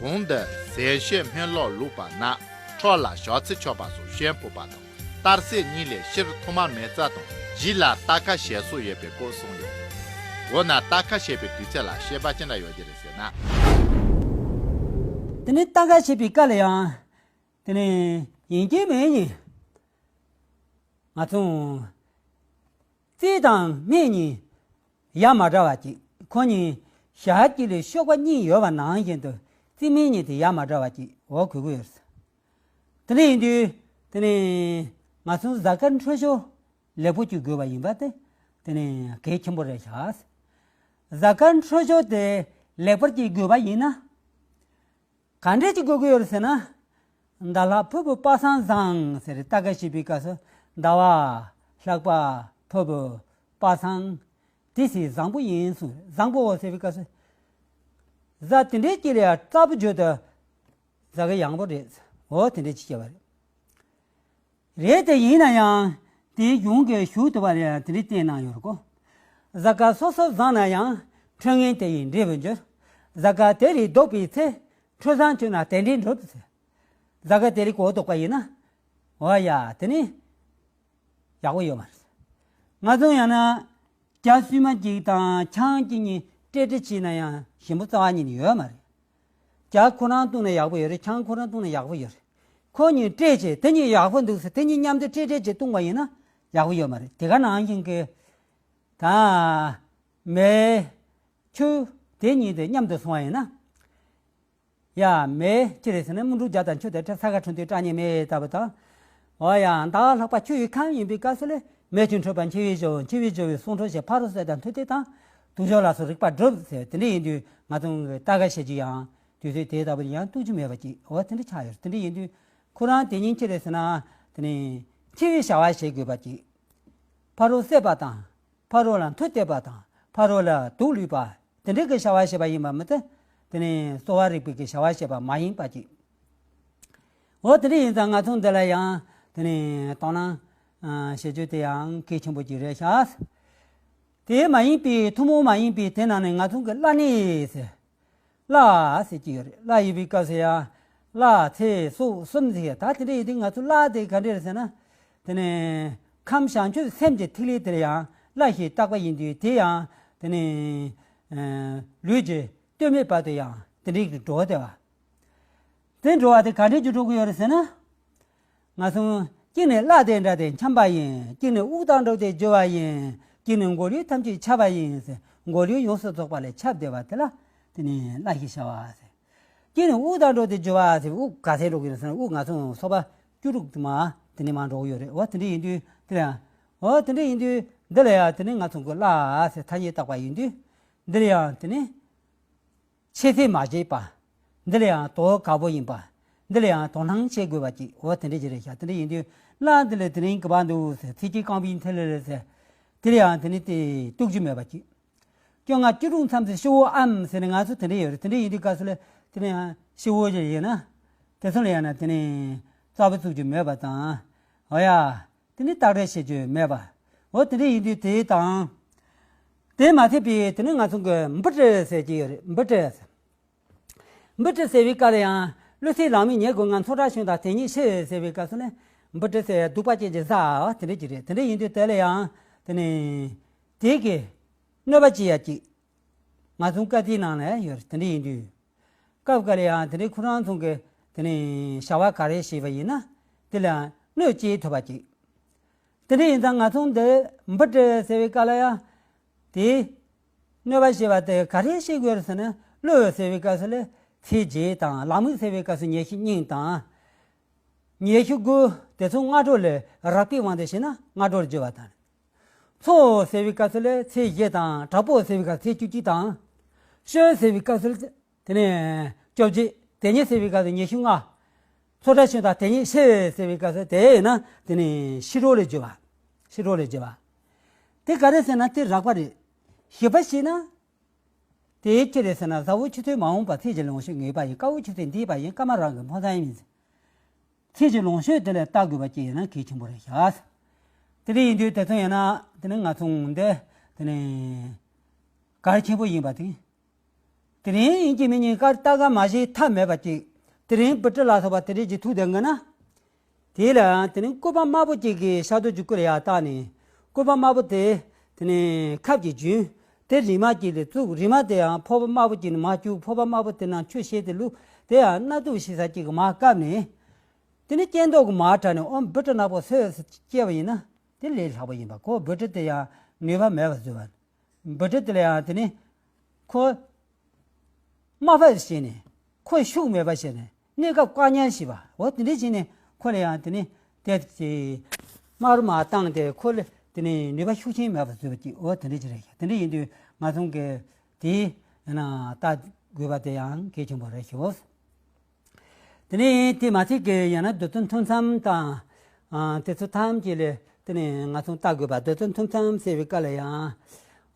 གོང་འདི་ཟན་ཤས་སྨན་ལོག་བླུགས་པ་ན་འཕྲོ་ལ་ཞག་ཚི་ཆོད་པ་སོགས་ཤན་ཕོག་པ་དང་གཏར་སྲེག་གཉིས་ལས་ཕྱིར་ཐོག་མ་མེ་བཙའ་དང་རྗེས་ལ་རྟ་ཁ་བྱེད་སྲོལ་ཡོད་པའི་སྐོར་གསུངས་ཡོད། འོ་ན་རྟ་ཁ་བྱེད་པའི་དུས་ཚོད་ལ་བཤད་པ་ཅི་འདྲ་ཡོད་ཀྱི་རེད་ཟེར་ན། དེ་ནི་རྟ་ཁ་བྱེད་པའི་སྐབས་ལ་ཡང་། དེ་ནི་ཡིན་གཅིག་མིན་གཉིས། ང་ཚོ། རྩིས་དང་སྨན་གཉིས་ཡ་མ་བྲལ་བ་ཅིག་ཁོ་གཉིས་ཞག་གཅིག་ལ་གཤོག་པ་གཉིས་ཡོད་པ་ནང་བཞིན་དུ་རྩིས་སྨན་གཉིས་དེ་ཡ་མ་བྲལ་བ་ཅིག་འོ་དགོས་ཀྱི་ཡོད། དེ་འདྲ་ཡིན་དུས་དེ་ནི་ང་ཚོ་གཟའ་སྐར་འཕྲོད་སྦྱོར་ལེགས་པོ་ཅིག་དགོས་པ་ཡིན་པ་དེ་དེ་ནི་གལ་ཆེན་པོ་རེད་ཤག་གཟའ་སྐར་འཕྲོད་སྦྱོར་དེ་ལེགས་པར་ཅིག་དགོས་པ་ཡིན་ན། ག་འདྲས་ཅིག་དགོས་ཀྱི་ཡོད་རེད་ཟེར་ན། ཟླ་ལྷག་ཕུར་བུ་པ་སངས་བཟང་ཟེར་རྟ་ཁ་བྱེད་པའི་སྐབས་སུ་ཟླ་བ། ལྷག་པ། ཕུར་བུ། པ་སངས། དེ་སྲིད་བཟང་པོ་ཡིན་གསུངས། བཟང་པོ་ཟེར་བའི་སྐབས་སུ། གཟའ་དེ་འདྲའི་དཀྱིལ་ལ་ཡང་རྩ་བོ་བརྗོད་དུ། གཟའ་གི་ཡང་པོ་རེད། འོ་དེ་འདྲས་ཅིག་བྱས་པ་རེད། རེད་དེ་ཡིན་ན་ཡང་དེའི་གཞུང་གི་ཞུགས་ཐུབ་པ་ལ་ཡང་དེ་འདྲའི་བསྟན་གནང་ཡོད་རེད་གོ། གཟའ་སྐར་སོ་སོ་བཟང་ན་ཡང་འཕྲོད་ངན་དེ་ཡི་འབྲས་བུར་འགྱུར། གཟའ་སྐར་དེ་ལས་ལྡོག་པའི་ཚེ་འཕྲོད་བཟང་བྱུང་ན་དེ་འདྲའི་འགྲུབ་ཟེར། གཟའ་སྐར་དེ་ལས་གོ་ལྡོག་པ་ཡིན་ན། འོ་ཡ་དེ་ནི་ཡག་པོ་ཡོད་མ་རེད། ང་ཚོ་ཡང་ན་བྱ་སྲུང་མ་གཅིག་དང་ཆང་གཅིག་གཉིས་སྤྲད་སྤྲད་བྱས་ན་ཡང་ཞིམ་པོ་རྩ་བ་ཉིད་ནས་ཡོད་མ་རེད། བྱ་ཁོ་རང་བཏུང་ན་ཡག་པོ་ཡོད་རེད། ཆང་ཁོ་རང་བཏུང་ན་ཡག་པོ་ཡོད་རེད། ཁོ་གཉིས་སྤྲད་བྱས་དེ་གཉིས་ཡག་པོ་འདུག་ཟེར་དེ་གཉིས་མཉམ་དུ་སྤྲད་སྤྲད་བྱས་བཏུང་བ་ཡིན་ན་ཡག་པོ་ཡོད་མ་རེད། དེ་ག་ནང་བཞིན་གྱི་ད་མེ་ཆུ་དེ་གཉིས་དེ་མཉམ་དུ་སོང་བ་ཡིན་ན། ཡ་མེ་ཅི་རེད་ཟེར་ན་སྨུག་འབྲུ་བརྒྱ་དང་ཆུ་དེ་ས་ཁ་འཕྲོ་འདུས་སྐྲག་ཉེས་མེད་ལྟ་བུ་དང་། འོ་ཡ་ཟླ་བ་ལྷག་པ་ཆུ་ཡི་ཁམས་ཡིན་པའི་སྐབས་སུ་ལས་མེ་ཆུ་འཕྲོད་པ་འཆི་བའི་སྦྱོར་བ། འཆི་བའི་སྦྱོར་བས་སྲོག་འཕྲོག་བྱེད། ཕ་རོལ་སྲེད་དང་མཐུ་སྟེ་དང་། དུག་སྦྱོར་ལ་སོགས་རིག་པ་སྒྲུབ་ཟེར་དེ་འདྲ་ཡིན་དུས་ང་ཚོ་གི་རྟ་ཁ་བྱེད་རྒྱུ་ཡང་དུས་ཚོད་དེའི་ལྟ་བུ་ཡང་གཏུག་རྒྱུ་མེད་པ་ཅིག་འོ་དེ་འདྲ་ཆགས་ཡོད་རེད། དེ་འདྲ་ཡིན་དུས་ཁོ་རང་དེ་ཉིན་ཅི་རེད་ཟེར་ན་དེ་ནི་འཆི་བའི་བྱ་བ་བྱེད་དགོས་པ་ཅིག་ཕ་རོལ་སྲེད་པ་དང་ཕ་རོལ་ལ་མཐུ་སྟེར་བ་དང་ཕ་རོལ་ལ་དུག་བླུད་པ། དེ་འདྲའི་གི་བྱ་བ་བྱེད་པ་ཡིན་པ་མི་ཚད། དེ་ནི་གསོ་བ་རིག་པའི་གི་བྱ་བ་བྱེད་པ་མ་ཡིན་པ་ཅིག་འོ་དེ་འདྲ་ཡིན་ཙང་ང་ཚོ་འདི་ལ་ཡང་དེ་ནི་དོ་སྣང་བྱེད་རྒྱུ་དེ་ཡང་གལ་ཆེན་པོ་ཅིག་རེད་ཤག་དེ་མ་ཡིན་པའི་ཐུན་མོང་མ་ཡིན་པའི་དེ་ནང་ནས་ང་ཚོ་གི་བླ་གནས་ཟེར། བླ་ཟེར་གྱི་ཡོད་རེད། བླ་ཡིན་པའི་སྐབས་སུ་ཡང་བླ་ཚེ་སྲོག་གསུམ་ཟེར་ད་དེ་འདྲ་ཡིན་དུས་ང་ཚོ་བླ་དེ་ག་འདྲ་རེད་ཟེར་ན། དེ་ནི་ཁམས་བྱང་ཆུབ་སེམས་ཀྱི་ཐིག་ལེ་དེར་ཡང་བླ་ཞེས་བཏགས་པ་ཡིན་དུས་དེ་ཡང་དེ་ནི་ལུས་ཀྱི་སྟོད་སྨད་བར་དུ་ཡང་དེ་འདྲའི་གི་འགྲོ་བ་དེ་བ། དེ་འགྲོ་བ་དེ་ག་འདྲའི་གི་འགྲོ་གི་ཡོད་རེད་ཟེར་ན། ང་ཚོ་གཅིག་ནི་བླ་དེ་འདྲ་དེ་འཁྱམས་པ་ཡིན། གཅིག་ནི་དབུགས་དང་འགྲོགས་ཏེ་རྒྱུ་བ་ཡིན། གཅིག་ནི་མགོ་ལུས་ཐམས་ཅད་ཁྱབ་པ་ཡིན་ཟེར། མགོ་ལུས་ཡོངས་སུ་རྫོགས་པ་ལས་ཁྱབ་བསྡད་པ་དེ་ལ་དེ་ནི་བླ་ཞེས་བྱ་བ་ཟེར། གཅིག་ནི་དབུགས་དང་འགྲོགས་ཏེ་རྒྱུ་བ་ཟེར། དབུགས་ག་ཚད་འགྲོ་གི་རེད་ཟེར་ན་དབུགས་ང་ཚོ་སོ་པ་བཅུ་དྲུག་དུ་མ་དེ་ནི་མ་འགྲོ་གི་ཡོད་རེད། འོ་དེ་འདྲ་ཡིན་དུས་དེ་ལ་ཡང་། འོ་དེ་འདྲ་ཡིན་དུས་འདི་ལ་ཡང་དེ་ནི་ང་ཚོ་གི་བླ་ཟེར་ཐ་སྙད་བཏགས་པ་ཡིན་དུས་འདི་ལ་ཡང་དེ་ནི། ཆེ་ཚད་མ་བྱེད་པ། འདི་ལ་ཡང་དོ་དགའ་པོ་ཡིན་པ། འདི་ལ་ཡང་དོ་སྣང་བྱེད་དགོས་པ་ཅིག་འོ་དེ་འདྲ་ཅིག་རེད་ཤག་དེ་འདྲ་ཡིན་དུས་བླ་འདི་ལ་དེ་རིང་གི་བ་འདུག་ཟེར། ཚིག་གཅིག་རྐང་པའི་མཐིལ་ལ་ཟེར། དེ་ལ་ཡང་དེ་ནི་དེ་གཏུག་རྒྱུ་མེད་པ་ཅིག་བཅོ་ལྔ་བཅུ་དྲུག་མཚམས་སུ་ཤི་བོ་ཨམ་ཟེར་ནས་ང་ཚོ་དེ་འདྲ་ཡོད་རེད། དེ་འདྲ་ཡིན་དུས་སྐབས་སུ་ལ་དེ་ནི་ཡང་ཤི་བོ་ཅིག་ཡིན་ན། དེ་ཚོ་ལ་ཡང་ན་དེ་ནི་རྩ་བ་བཙུགས་རྒྱུ་མེད་པ་དང་། འོ་ཡ། དེ་ནི་བཏགས་གྲལ་བྱེད་རྒྱུ་མེད་པ། འོ་དེ་འདྲ་ཡིན་དུས་དེ་དང་། དེ་མ་ཚད་པའི་དེ་ནི་ང་ཚོ་གི་འབུ་སྤྲི་ཟེར་གྱི་ཡོད་རེད། འབུ་སྤྲི་ཟེར། འབུ་སྤྲི་ཟེར་བའི་སྐབས་ལ་ཡང་བློ་ཚིག་ལང་མི་ཉེ་དགོས་ང་ཚོ་འདྲ་བྱུང་དང་དེ་ཉིད་ཤི་ཟེར་བའི་སྐབས་སུ་ནི་འབུ་སྤྲི་ཟེར་གདུག་པ་ཅན་གྱི་གཟའ་དེ་འདྲ་ཅིག་རེད། དེ་འདྲ་ཡིན་དུས་དེ་ལ་ཡང་དེ་ནི་དེ་གི་གནོད་པ་ཅི་ཡ་ཅིག་ང་ཚོ་བཀའ་ཚིག་ནང་ལ་ཡོད་རེད། དེ་འདྲ་ཡིན་དུས། སྐབས་འགའ་ལ་ཡང་དེ་འདྲའི་ཁོ་རང་ཚོ་གི་དེ་ནས་བྱ་བ་ག་རེ་བྱས་པ་ཡིན་ན་དེ་ལ་གནོད་སྐྱེལ་ཐུབ་པ་ཅིག་དེ་འདྲ་ཡིན་ཙང་ང་ཚོ་འདི་འབུ་སྤྲི་ཟེར་བའི་སྐབས་ལ་ཡང་དེ་གནོད་པ་བྱས་པ་དེ་ག་རེ་བྱེད་དགོས་རེད་ཟེར་ན་བློ་ཟེར་བའི་སྐབས་སུ་ལ་ཚེས་བརྒྱད་དང་། ལ་མིག་ཟེར་བའི་སྐབས་སུ་ཉི་ཤུ་གཉིས་དང་། ཉི་ཤུ་དགུ་ དེ་ཚོ་སྔ་དྲོ་ལས་རགས་པའི་དབང་དུ་བྱས་ན་སྔ་དྲོ་ལ་བརྗོད་པ་དང་། མཚོ་ཟེར་བའི་སྐབས་སུ་ལས་ཚེས་བཞི་དང་། དྲག་པོ་ཟེར་བའི་སྐབས་ཚེས་བཅུ་གཅིག་དང་། ཤོད་ཟེར་བའི་སྐབས་སུ་ལས་དེ་ནས་བཅོ་བརྒྱད། དེ་ཉིད་ཟེར་བའི་སྐབས་སུ་ཉི་ཤུ་ལྔ། མཚོ་ཁྲ་ཤོད་དང་དེ་ཉིད་ཤི་ཟེར་བའི་སྐབས་སུ་དེ་ཡིན་ན་དེ་ནས་ཤི་དྲོ་ལ་བརྗོད་པ། ཤི་དྲོ་ལ་བརྗོད་པ། དེ་ག་རེ་ཟེར་ན་དེ་རགས་པ་རེད། བཞི་པ་བྱས་ན། དེའི་ཕྱིར་ཟེར་ན། གཟའ་བོ་ཆུ་ཚོད་མ་འོངས་པ། ཚེས་ཀྱི་ལོངས་སྤྱོད་ངེས་པ་ཡིན། སྐར་མ་ཆུ་ཚོད་འདས་པ་ཡིན། སྐར་མ་རང་གི་འཕོ་མཚམས་ཡིན། ཚེས་ཀྱི་ལོངས་སྤྱོད་དེ་ལ་བལྟ་དགོས་པ་ཅིག་ཡིན་ན་གལ་ཆེན་པོ་རེད་ཤག་དེ་འདྲ་ཡིན་དུས་དེ་ཚོ་ཡིན་ན་དེ་ནི་ང་ཚོ་འདི་དེ་ནི་གལ་ཆེན་པོ་ཡིན་པ་དེ། དེ་རིང་ཡིན་གཅིག་མིན་གཉིས་ཀར་ལྟ་ག་མ་ཤེས་ཐབས་མེད་པ་ཅིག་དེ་རིང་བི་ཊི་ལ་སོགས་པ་དེ་འདྲས་ཀྱི་ཐུག་བསྡད་འགི་ན། དེ་ལ་ཡང་དེ་ནི་སྐུད་པ་དམར་པོ་གཅིག་གིས་ཤ་དོ་ཅིག་སྐུད་ལ་ཡར་བཏགས་ནས། སྐུད་པ་དམར་པོ་དེ་དེ་ནི་ཁབ་ཀྱིས་བརྒྱུས། དེ་རིལ་མ་གཅིག་ལ་བཙུགས། རིལ་མ་དེ་ཡང་ཕོར་པ་དམར་པོ་གཅིག་ནང་མར་བཅུག་ཕོར་པ་དམར་པོ་དེ་ནང་ཆུ་བཤལ་ཏེ་བླུགས། དེ་ཡང་སྣ་ཐུག་ཤི་ས་གཅིག་གིས་མར་བཀབ་ནས། དེ་ནི་སྐྱེ་མདོག་གིས་མར་དྲགས་ནས། ཨོ་བི་ཊི་ནག་པོ་སོས་སུ་སྐྱེས་པ་ཡིན་ན་དེ་ལས་སླ་པོ་ཡིན་པ། ཁོ་བི་ཊི་དེ་ཡང་ནུས་པ་མེད་པ་བཟོས་པ། བི་ཊི་དེ་ལ་ཡང་དེ་ནི་ཁོ་དམའ་ཕབ་བྱས་ནས། ཁོ་ཤུགས་མེད་པ་བྱས་ནས། གནས་སྐབས་བཀག་ཉར་བྱས་པ། འོ་དེ་འདྲ་བྱས་ནས་ཁོ་ལ་ཡང་དེ་ནི་དེ་དེ་དམའ་རུ་མར་བཏང་སྟེ། ཁོ་ལ་དེ་ནི་ནུས་པ་ཤུགས་ཆེན་མེད་པ་བཟོས་པ་ཅིག་འོ་དེ་འདྲ་ཅིག་རེད་ཤག་དེ་འདྲ་ཡིན་དུས་ང་ཚོ་གིས་དེ་ཡང་ན་ལྟ་དགོས་པ་དེ་ཡང་གལ་ཆེན་པོ་རེད་ཤག་དེ་ནས་དེ་མ་ཚད་ཀྱི་ཡང་ན་བདུད་རྩི་འཐུང་མཚམས་དང་། ཨ། དེ་ཚོ་ཐམས་ཅད་ལ་དེ་ནས་ང་ཚོ་ལྟ་དགོས་པ། བདུད་རྩི་འཐུང་མཚམས་ཟེར་བའི་སྐབས་ལ་ཡང་།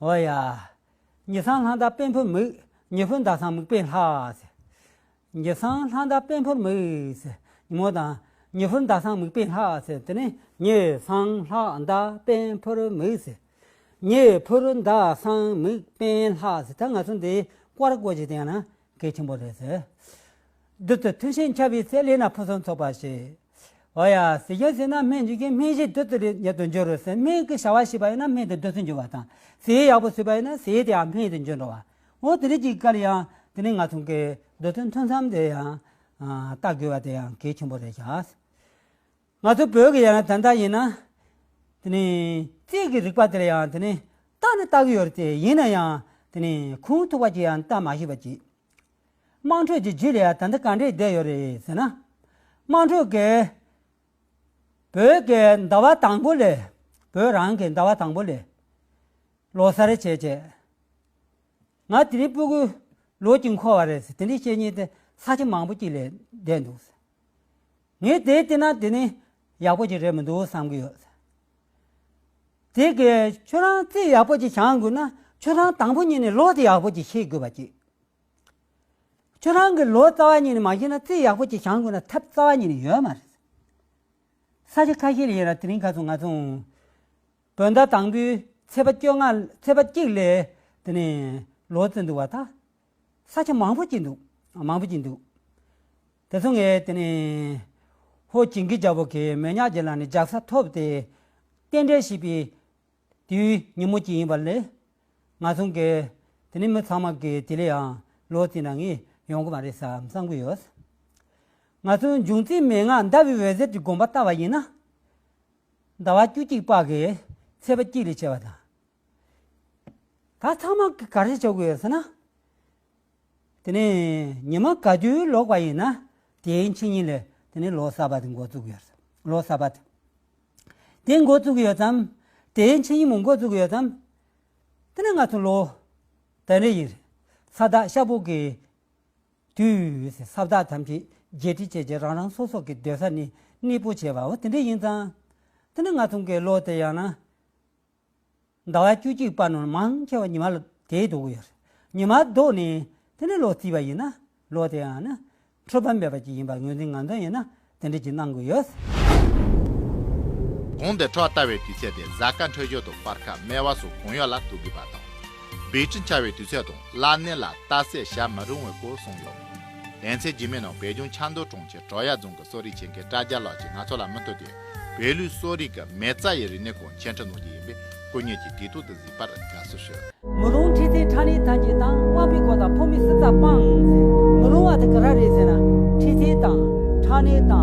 འོ་ཡ། ཉི་སང་ལྷ་མདའ་དཔལ་འཕུར་མིག་ཉི་ཕུར་མདའ་སང་མིག་དཔེ་ལྷག་ཟེར། ཉི་སང་ལྷ་མདའ་དཔལ་འཕུར་མིག་ཟེར། ཉི་མོ་དང་། ཉི་ཕུར་མདའ་སང་མིག་དཔེ་ལྷག་ཟེར། དེ་ནས་ཉི་སང་ལྷ་མདའ་དཔལ་འཕུར་མིག་ཟེར། ཉི་ཕུར་མདའ་སང་མིག་དཔེ་ལྷག་ཟེར། ད་ང་ཚོ་འདི་སྐོར་སྐོར་གྱི་དེ་ཡང་ན་གལ་ཆེན་པོ་རེད་ཟེར། བདུད་རྩི་ཐུན་བཞིན་འཆའ་བའི་ཚེ། ལས་ན་ཕུན་སུམ་ཚོགས་པ་ཞེས། འོ་ཡ། ཟས་སྦྱིན་ཟས་ན་སྨན་ཞིག་གིས། སྨན་བཞིས་བདུད་རྩི་ལེགས་ཉིད་དུ་འགྱུར་རོ་ཟེར། སྨན་གྱི་བྱ་བ་བྱས་པ་ཡིན་ན་སྨན་དེ་བདུད་རྩི་འགྱུར་བ་དང་། ཟས་ཡག་པོ་ཟོས་པ་ཡིན་ན་ཟས་དེ་ཡང་སྨན་དུ་འགྱུར་འགྲོ་བ། འོ་དེ་འདྲ་ཅིག་སྐབས་ལ་ཡང་དེ་ནི་ང་ཚོ་གི་བདུད་རྩི་འཐུང་མཚམས་དེ་ཡང་ལྟ་དགོས་པ་དེ་ཡང་གལ་ཆེན་པོ་རེད་ཤག་ང་ཚོ་བོད་ཀྱི་ཡང་ན་ད་ལྟ་ཡིན་ན། དེ་ནི་རྩིས་ཀྱི་རིག་པ་དེ་ལ་ཡང་དེ་ནི་ལྟ་ནི་ལྟ་གི་ཡོད་རེད་དེ། ཡིན་ན་ཡང་དེ་ནི་ཁུངས་ཐུབ་པ་ཅིག་ཡང་ལྟ་མ་ཤེས་པ་ཅིག་དམངས་ཁྲོད་ཀྱི་རྒྱུད་ལ་ཡང་ད་ལྟ་ག་འདྲས་བསྡད་ཡོད་རེད་ཟེར་ན། དམངས་ཁྲོད་ཀྱི་བོད་ཀྱི་ཟླ་བ་དང་པོ་ལས། བོད་རང་གི་ཟླ་བ་དང་པོ་ལས་ལོ་གསར་བྱས་བྱས། ང་དེ་རིང་སྤུ་གུ་ལོ་གཅིག་འཁོར་བ་རེད་ཟེར། དེ་འདྲའི་བཤད་མཁན་དེ་ས་ཆ་མང་པོ་ཅིག་ལ་བསྡད་འདུག་ངས་དེ་བལྟས་ན་དེ་ནི་ཡག་པོ་ཅིག་རེད་མི་འདུག་བསམ་གྱི་ཡོད། དེ་གས་ཁྱོད་རང་རྩིས་ཡག་པོ་ཅིག་སྦྱང་དགོས་ན། ཁྱོད་རང་དང་པོ་ཉིད་ནས་ལོ་དེ་ཡག་པོ་ཅིག་ཤེས་དགོས་པ་ཅིག་ཁྱོད་རང་གིས་ལོ་རྩ་བ་ཉིད་ནས་མ་ཤེས་ན། རྩིས་ཡག་པོ་ཅིག་སྦྱང་དགོས་ན་ཐབས་རྩ་བ་ཉིད་ནས་ཡོད་མ་རེད། ས་ཆ་ཁ་ཤས་ལ་ཡིན་ན་དེ་རིང་ཁ་སང་ང་ཚོ་བོད་ཟླ་དང་པོའི་ཚེས་པ་བཅོ་ལྔ། ཚེས་པ་གཅིག་ལ་དེ་ནས་ལོ་བརྩི་འདུག་པ། ད་ས་ཆ་མང་པོ་ཅིག་འདུག་མང་པོ་ཅིག་འདུག་དེ་ཚོ་ངས་དེ་ནས་ཧོར་ཇིང་གི་རྒྱལ་པོ་གིས་མེ་ཉག་གི་ལག་ནས་རྒྱག་ས་ཐོབ་སྟེ་རྟེན་འབྲེལ་ཞེས་པའི་དུས་ཉིན་མོ་གཅིག་ཡིན་པ་ལས། ང་ཚོ་གི་དེ་ནི་མི་ཚང་མ་གི་དེ་ལ་ཡང་ལོ་བརྩིས་ན་ངས་ཡོང་གི་མ་རེད་བསམ་བསམ་གི་ཡོད། ང་ཚོ་འབྱུང་རྩིས་མན་ངག་ཟླ་བའི་འོད་ཟེར་གྱི་དགོངས་པ་བལྟ་བ་ཡིན་ན། ཟླ་བ་བཅུ་གཅིག་པ་གི་ཚེས་པ་གཅིག་ལས་བྱས་པ་དང་། ད་ཚང་མ་གི་ག་རེ་བྱེད་དགོས་ཡོད་ཟེར་ན། དེ་ནས་ཉི་མ་ག་དུས་ལོག་པ་ཡིན་ན། དེའི་ཕྱི་ཉིན་ལས་དེ་ནས་ལོ་གསར་པ་དེ་འགོ་བཙུགས་ཡོད། ལོ་གསར་པ་དེ་དེ་འགོ་བཙུགས་ཡོད་ཙང་། དེའི་ཕྱི་ཉིན་མོ་འགོ་བཙུགས་ཡོད་ཙང་། དེ་ནས་ང་ཚོ་ལོ་དེ་འདྲ་ཡིན། ས་བདག་ཤ་བུག་གི་དུས་ཟེར། ས་བདག་ཐམས་ཅད་རྒྱས་སྤྲོས་བྱས་བྱས། རང་རང་སོ་སོ་གི་སྡོད་ས་ནས་གནས་སྤོ་བྱས་པ། འོ་དེ་འདྲ་ཡིན་ཙང་། དེ་ནས་ང་ཚོ་གི་ལོ་དེ་ཡང་ན། ཟླ་བ་བཅུ་གཅིག་པ་ནང་མང་ཆེ་བ་ཉི་མ་ལ་དེ་ལྡོག་གི་ཡོད་རེད། ཉི་མ་ལྡོག་ནས་དེ་ནས་ལོ་བརྩིས་པ་ཡིན་ན། ལོ་དེ་ཡང་ན་འཁྲུལ་པ་མེད་པ་ཅིག་ཡིན་པ་ངོས་འཛིན་ང་ཚོ་ཡིན་ན་དེ་འདྲ་ཅིག་གནང་དགོས་ཡོད། གོང་དུ་འཕྲོ་ལྟ་བའི་དུས་ཚོད་དེ་གཟའ་སྐར་འཕྲོད་སྦྱོར་དང་སྤར་ཁ་སྨེ་བ་སོགས་གང་ཡོད་ལ་ཐུག་དགོས་པ་དང་། བེ་ཀྲི་འཆར་བའི་དུས་ཚོད་དང་བླ་གནས་ལ་རྟགས་གསལ་བྱ་མི་རུང་བའི་སྐོར་གསུངས་ཡོད། དོན་ཚན་རྗེས་མའི་ནང་བོད་ལྗོངས་ཆབ་མདོ་གྲོང་ཁྱེར་གྲོ་ཡ་རྫོང་གི་གསོ་རིག་བྱེད་མཁན་བཀྲ་རྒྱལ་ལགས་ཀྱིས་ང་ཚོ་ལ་མུ་མཐུད་དེ་བོད་ལུགས་གསོ་རིག་གི་མེ་བཙའ་ཡི་རིག་གནས་སྐོར་འཆད་ཁྲིད་གནང་རྒྱུ་ཡིན་པས་སྐུ་ཉིད་ཀྱིས་དུས་ཐོག་ཏུ་གཟིགས་པར་དགའ་བསུ་ཞུ། མི་རུང་ཁྲི་སེ་ཁྲག་ནད་ཐམས་ཅད་དང་། དབང་པོའི་སྐོར་དང་ཕོ་མོའི་སྲིད་རྩ་སྤང་ཟེར། མི་རུང་བ་དེ་ག་རེ་རེད་ཟེར་ན། ཁྲི་སེ་དང་ཁྲག་ནད་དང་